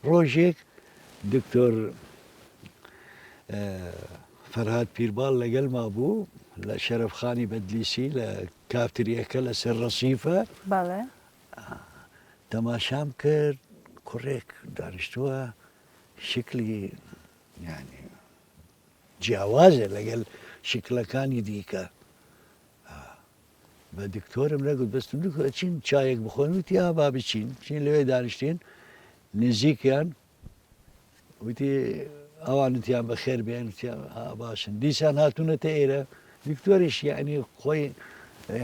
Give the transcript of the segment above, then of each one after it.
ڕۆژێک دکتۆر فەرهاد پیرباڵ لەگەلما بوو لە شەرەفخانی بەدلیسی لە کافتریەکە لەسەر ڕەسیفە. بەڵێ. تەماشام کرد کوڕێک دانیشتووە شکلی یانی جیاوازە لەگەل شکلەکانی دیکە. بە دکتۆرم نەگوت بەس دکتۆر ئەچین چایەک بخۆن وتی ئا با بچین چین لەوێ دانیشتین نزیکیان وتی ئەوان وتیان بەخێر بێن وتیان ها باشن دیسان هاتوونەتە ئێرە دکتۆریش یعنی خۆی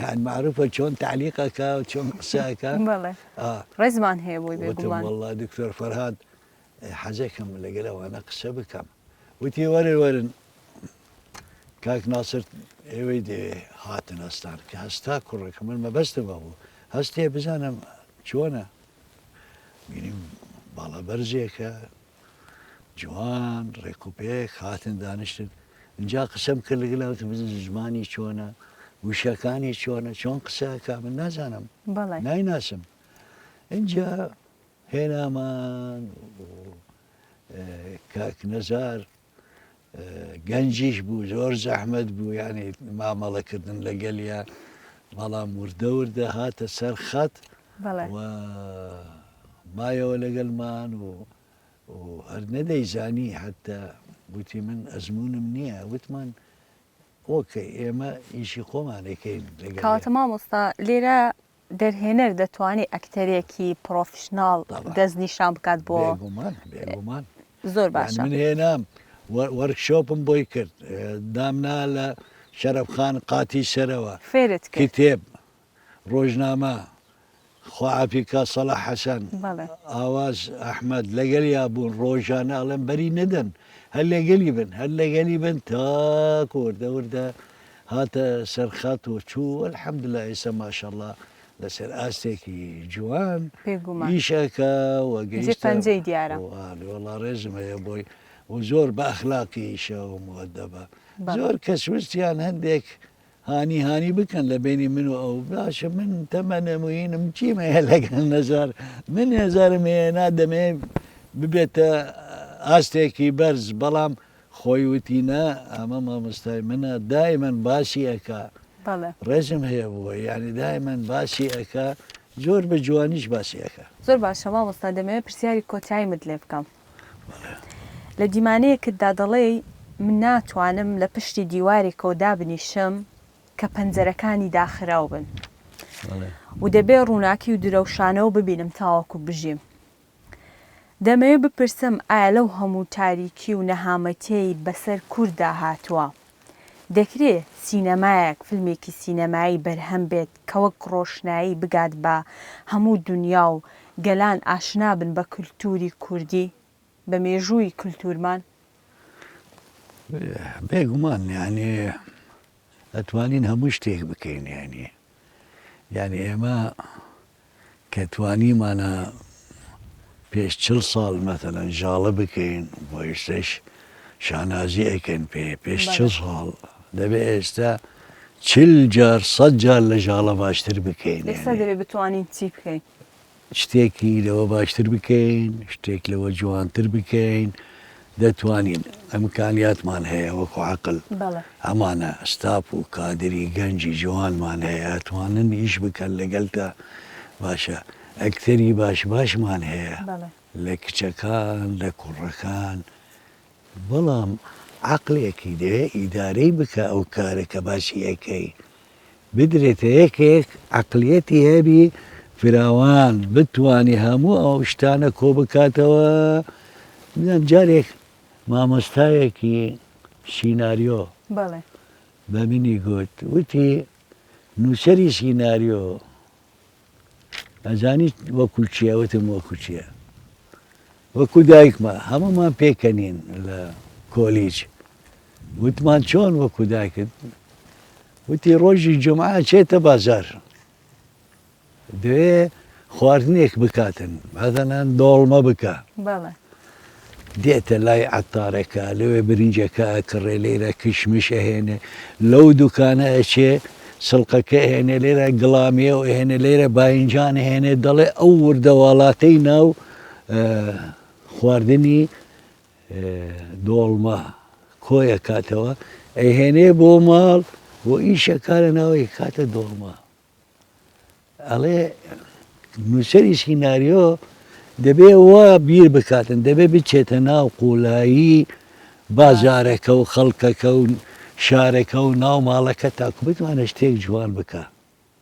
یان معروفە چۆن تعلیقەکە و چۆن قسەکە بەڵێ ڕێزمان هەیە بۆی بێگومان وەڵا دکتۆر فەرهاد حەزەکەم لەگەل ئەوانە قسە بکەم وتی وەرن وەرن کاک ناسر ئێوەی دەوێ هاتن هەستان کە هەستا کوڕەکە من مەبەستم بوو هەستێ بزانم چۆنە بینیم باڵا بەرزێکە جوان ڕێک و پێک هاتن دانیشتن اینجا قسەم کرد لەگەڵ وتم زمانی چۆنە وشەکانی چۆنە چۆن قسەکە من نازانم نایناسم اینجا هێنامان و کاک نەزار گەنجیش بوو زۆر زەحمەت بوو یعنی مامەڵەکردن لەگەلیا بەڵام وردە وردە هاتە سەر خەت و مایەوە لەگەلمان و هەر نەدەیزانی حتا گوتی من ئەزمونم نییە وتمان ئۆکەی ئێمە ئیشی خۆمانەکەین لەگەڵ کەواتە مامۆستا لێرە دەرهێنەر دەتوانێ ئەکتەرێکی پڕۆفیشناڵ دەست نیشان بکات بۆ بێگومان بێگومان زۆر باشە من هێنام وەرکشۆپم بۆی کرد دامنا لە شەرەفخان قاتی سەرەوە فێرت کرد کتێب ڕۆژنامە خواعافیکا سەڵاح حەسەن ئاواز ئەحمەد لەگەلیا بوون ڕۆژانە ئەڵێم بەری نەدەن هەر لەگەلی بن هەر لەگەلی بن تاکو وردە وردە هاتە سەر خەت و چوو الحمدللە ئێستا ماشاءاللە لەسەر ئاستێکی جوان بێگومان ئیش ئەکا و جێ گەیشتە پەنجەی دیارە. وە وەڵا ڕێزم هەیە بۆی و زۆر بە ئەخلاقی ئیشە و مودەبە بەڵێ. زۆر کەس ویستیان هەندێک هانی هانی بکەن لە بەینی من و ئەو باشە من تەمەنم و هینم چیم هەیە لەگەڵ نەزار من هێزارم هەیە نادەمێ ببێتە ئاستێکی بەرز بەڵام خۆی وتی نا ئەمە مامۆستای منە دایمەن باسی ئەکا بەڵێ. ڕێزم هەیە بۆی یانی دایمەن باسی ئەکا زۆر بە جوانیش باسی ئەکا. زۆر باشە مامۆستا دەمەوێت پرسیاری کۆتاییمت لێ بکەم بەڵێ. لە دیمانەیەکتدا دەڵێی من ناتوانم لە پشتی دیوارێکەوە دابنیشم کە پەنجەرەکانی داخراو بن بەڵێ. و دەبێ ڕووناکی و درەوشانەوە ببینم تاوەکو بژیم. دەمەوێت بپرسم ئایا لەو هەموو تاریکی و نەهامەتیەی بەسەر کورددا هاتووە، دەکرێ سینەمایەک، فیلمێکی سینەمایی بەرهەم بێت کە وەک ڕۆشنایی بگات بە هەموو دونیا و گەلان ئاشنا بن بە کولتووری کوردی، بە مێژووی کولتوورمان؟ بێگومان یانی ئەتوانین هەموو شتێک بکەین یانی یانی ئێمە کە توانیمانە پێش چل ساڵ مەتەلەن ژاڵە بکەین بۆ ئێستەش شانازی ئەکەن پێ پێش چل ساڵ دەبێ ئێستا چل جار سەد جار لە ژاڵە باشتر بکەین. ئێستا دەبێ بتوانین چی بکەین؟ شتێکی لەوە باشتر بکەین، شتێک لەوە جوانتر بکەین، دەتوانین، ئیمکانیاتمان هەیە وەکو عەقل، هەمانە ستاف و کادری گەنجی جوانمان هەیە ئەتوانن ئیش بکەن لەگەلتا، باشە ئەکتەری باش باشمان هەیە لە کچەکان لە کوڕەکان، بەڵام عەقلێکی دەوێ ئیدارەی بکا ئەو کارە کە باسی ئەکەی بدرێتە یەکێک عەقلیەتی هەبی فراوان بتوانی هەموو ئەو شتانە کۆ بکاتەوە بزان جارێک مامۆستایەکی سیناریۆ بەڵێ. بە منی گوت وتی نووسەری سیناریۆ ئەزانی وەکو چیە وتم وەکو چیە وەکو دایکمە هەموومان پێکەنین لە کۆلیج وتمان چۆن وەکو دایکت وتی ڕۆژی جمعە چێتە بازار دەوێ خواردنێک بکاتن مەسەلەن دۆڵمە بکە دێتە لای عەتارەکە لەوێ برنجەکە ئەکڕێ لێرە کشمش ئەهێنێ لەو دوکانە ئەچێ سڵقەکە ئەهێنێ لێرە گڵامیە و ئەهێنێ لێرە باینجان ئەهێنێ دەڵێ ئەو وردەواڵاتەی ناو. خواردنی دۆڵمە کۆی ئەکاتەوە ئەیهێنێ بۆ ماڵ و ئیشەکا لە ناوەی کاتە دۆڵمە. ئەڵێ نووسەری سیناریۆ دەبێ وا بیر بکاتن دەبێ بچێتە ناو قوڵایی بازارەکە و خەڵکەکە و شارەکە و ناو ماڵەکە تاکو بتوانێت شتێک جوان بکە.